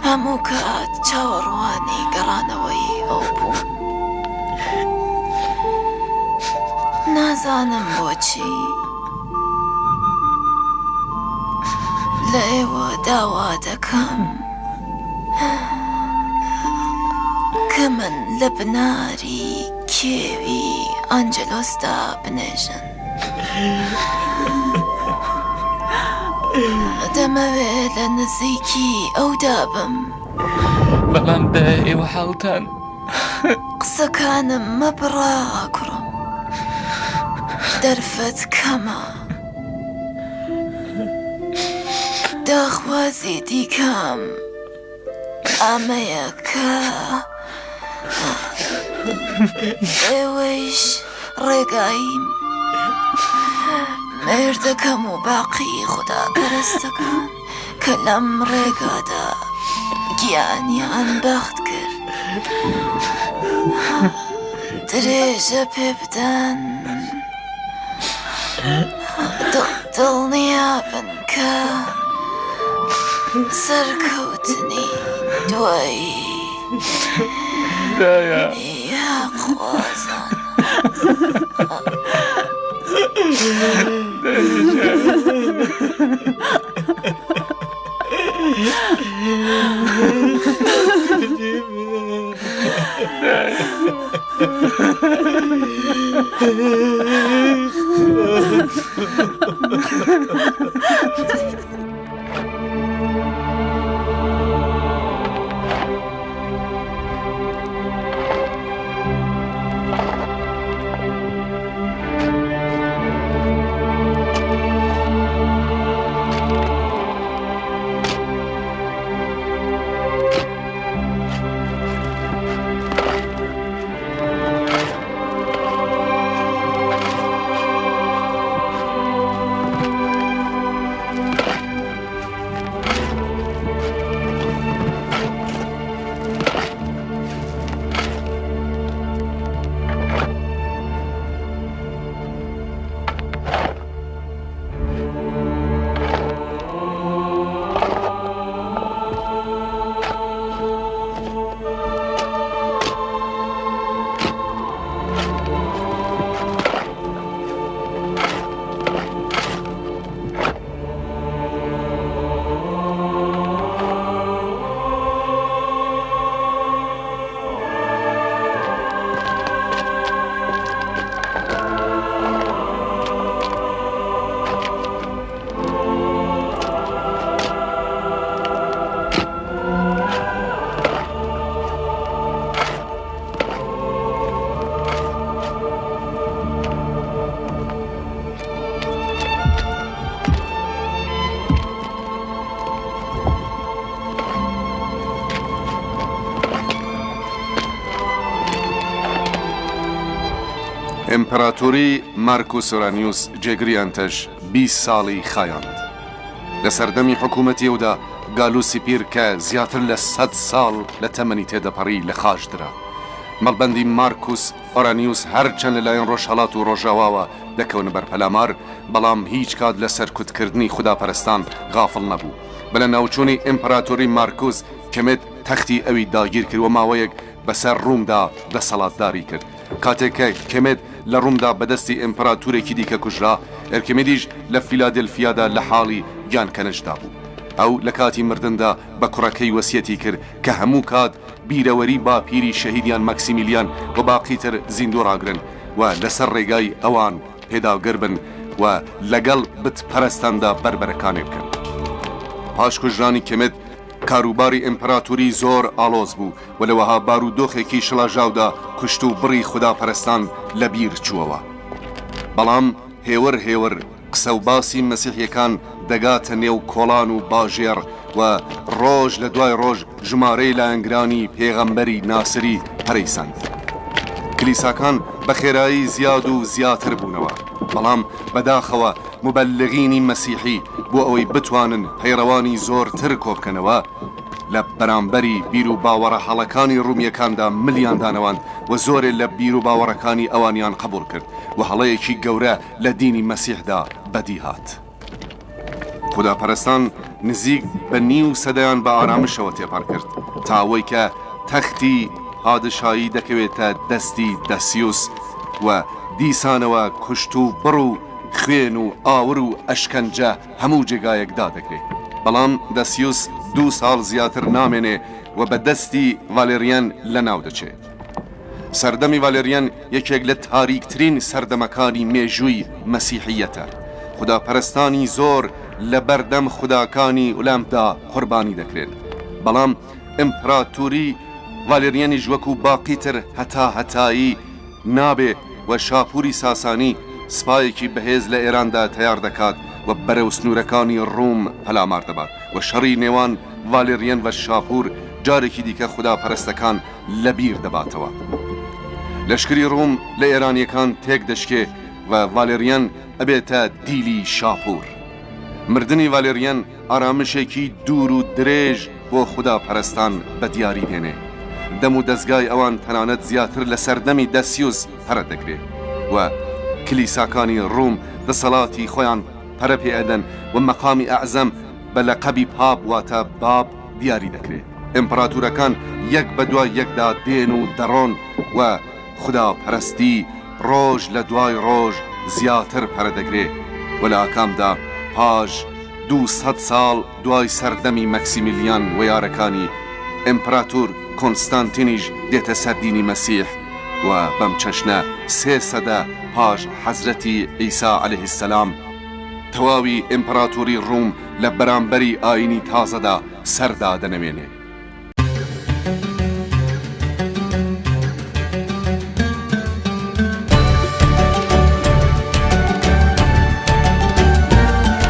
هەموو کات چاوەڕوانی گەڕانەوەی ئەو بووم. نازانم بۆچی لە ئێوە داوا دەکەم کە من لە بناری کێوی ئەنجلۆسدا بنێژن. دەمەوێ لە نزیکی ئەودا بم. بەڵام دایە ئێوە حاڵتان. قسەکانم مەبڕە کوڕم. دەرفەت کەمە. داخوازی دیکەم ئەمەیە کە ئێوەیش ڕێگای مێردەکەم و باقی خوداپەرستەکان کە لەم ڕێگادا گیانیان بەخت کرد درێژە پێ بدەن دڵنیابن کە سەرکەوتنی دوایی دایە یاخوازان ئیمپراتۆری مارکوس ئۆرانیوس جێگری ئەنتەش 20 ساڵی خایاند. لە سەردەمی حکوومەتی ئەودا گالوسی پیر کە زیاتر لە سەد ساڵ لە تەمەنی تێدەپەڕی لە خاچ درا. مەڵبەندی مارکوس ئۆرانیوس هەرچەند لەلایەن ڕۆژهەڵات و ڕۆژاواوە دەکەونە بەر پەلامار، بەڵام هیچ کات لە سەرکوتکردنی خوداپەرستان غافڵ نەبوو. بە لەناوچوونی ئیمپراتۆری مارکوس کمت تەختی ئەوی داگیر کرد و ماوەیەک بەسەر ڕوومدا دەسەڵاتداری کرد. کاتێک کە کمت لە ڕوومدا بە دەستی ئیمپراتورێکی دیکە کوژرا، ئێرکمیدیش لە فیلادلفیادا لە حاڵی گیانکەنشدا بوو. ئەو لە کاتی مردندا بە کوڕەکەی وەسیەتی کرد کە هەموو کات بیرەوەری باپیری شەهیدیان مەکسیمیلیان و باقی تر زیندوو ڕاگرن و لەسەر ڕێگای ئەوان پێداگر بن و لەگەڵ بت پەرستاندا بەربەرەکانێ بکەن. پاش کوژرانی کمت کاروباری ئیمپراتوری زۆر ئاڵۆز بوو و لە وەها بارودۆخێکی شڵەژاودا کوشت و بڕی خوداپەرستان لە بیر چووەوە. بەڵام هێور هێور قسە و باسی مەسیحیەکان دەگاتە نێو کۆڵان و باژێڕ و ڕۆژ لە دوای ڕۆژ ژمارەی لایەنگرانی پێغەمبەری ناسری پەرەی سەند. کلیساکان بە خێرایی زیاد و زیاتر بوونەوە، بەڵام بەداخەوە موبەلغینی مەسیحی بۆ ئەوەی بتوانن پەیڕەوانی زۆرتر کۆبکەنەوە، لە بەرامبەری بیروباوەڕە هەڵەکانی ڕومییەکاندا ملیان دانەواند و زۆرێ لە بیروباوەڕەکانی ئەوانیان قبوڵ کرد و هەڵەیەکی گەورە لە دینی مەسیحدا بەدی هات. خوداپەرستان نزیک بە نیو سەدەیان بە ئارامشەوە تێپەڕ کرد تا ئەوەی کە تەختی پادشایی دەکەوێتە دەستی دەسیوس و دیسانەوە کوشت و بڕ و خوێن و ئاور و ئەشکەنجە هەموو جێگایەک دادەگرێ. بەڵام دەسیوس دوو ساڵ زیاتر نامێنێ و بە دەستی ڤالێریەن لەناو دەچێ. سەردەمی ڤالێریەن یەکێک لە تاریکترین سەردەمەکانی مێژووی مەسیحییەتە. خوداپەرستانی زۆر لە بەردەم خوداکانی ئولەمپدا قوربانی دەکرێن. بەڵام ئیمپراتوری ڤالێریەنیش وەکوو باقی تر هەتاهەتایی نابێ و شاپوری ساسانی سپایەکی بەهێز لە ئێراندا تەیار دەکات و بەرەو سنوورەکانی ڕووم پەلامار دەبات و شەڕی نێوان ڤالێریەن و شاپور جارێکی دیکە خوداپەرستەکان لە بیر دەباتەوە. لەشکری ڕووم لە ئێرانییەکان تێک دەشکێ و ڤالێریەن ئەبێتە دیلی شاپور. مردنی ڤالێریەن ئارامشێکی دوور و درێژ بۆ خودا پەرستان بە دیاری دێنێ. دەم و دەزگای ئەوان تەنانەت زیاتر لە سەردەمی دەسیوس پەرە دەگرێ و کلیساکانی ڕووم دەسەڵاتی خۆیان پەرە پێ ئەدەن و مەقامی ئەعزەم بە لەقەبی پاپ واتە باب دیاری دەکرێ. ئیمپڕاتورەکان یەک بە دوای یەکدا دێن و دەڕۆن و خودا پەرستی ڕۆژ لە دوای ڕۆژ زیاتر پەرە دەگرێ و لە ئاکامدا پاش 200 ساڵ دوای سەردەمی مەکسیمیلیان و یارەکانی، ئیمپراتور کۆنستانتینیش دێتە سەر دینی مەسیح و بەم چەشنە سێ سەدە پاش حەزرەتی عیسا علیه السلام تەواوی ئیمپراتوری ڕوم لە بەرامبەری ئاینی تازەدا سەر دادەنەوێنێ.